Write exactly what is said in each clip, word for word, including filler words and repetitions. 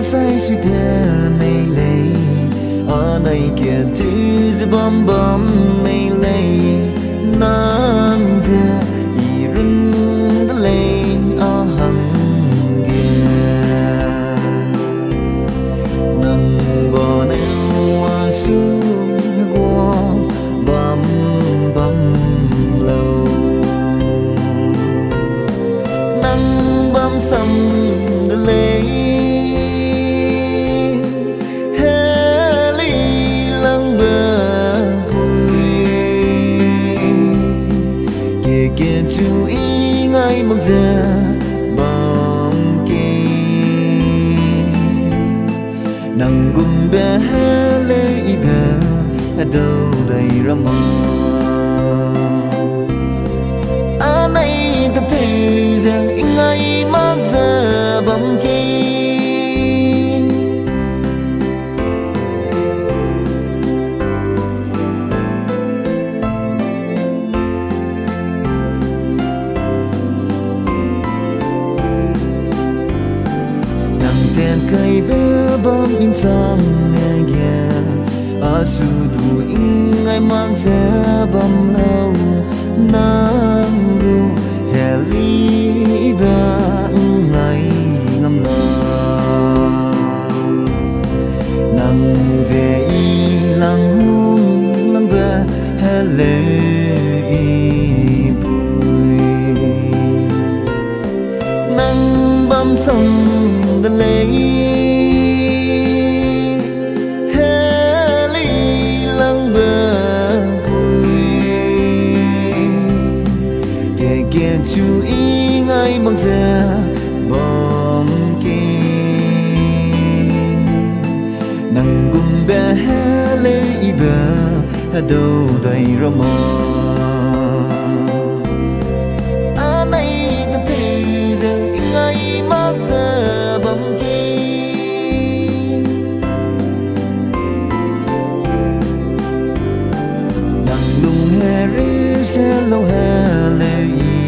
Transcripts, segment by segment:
Sai su te nei lei, anai ke tew ze bam bam nei lei, nang ze i run de lei a hangge. Nang ba ne wa su gua bam bam lau. Nang bam sam de lei, heli langbe pui. Keke chu i ngai mak ze bam ke. Nang gumbe heleu ibe hedau dai ra ma. Anai ta teu ze i ngai mak ze bam ke. Nang ten kaibe bam insang ge, a su du i ngai mak ze bam lau, nang gu heli ibe ngai ngam la. Nang ze i lang hung langbe heleu i pui. Nang bam sam de lei, heli langbe pui. Keke chu i ngai mak ze bam ke. Nang gumbe heleu ibe hedau dai ra ma. Anai ta teu ze i ngai mak ze bam ke. Nang lung hereu se lau heleu i,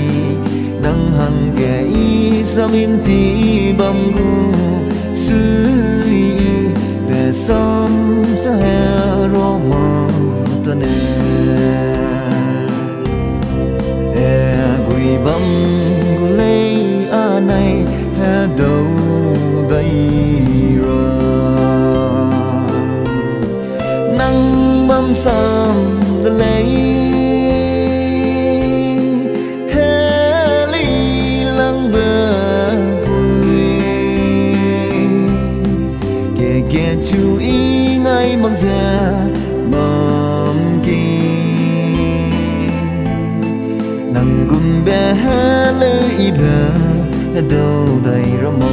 nang hangge i sam nti bam gu sui i, pe sam sa hera ma ta ne. E gui bam gu lei anai hedau dai ra. Nang bam sam de lei, heli langbe pui. Keke chu i ngai mak ze bam ke. Nang gumbe heleu ibe hedau dai ra ma.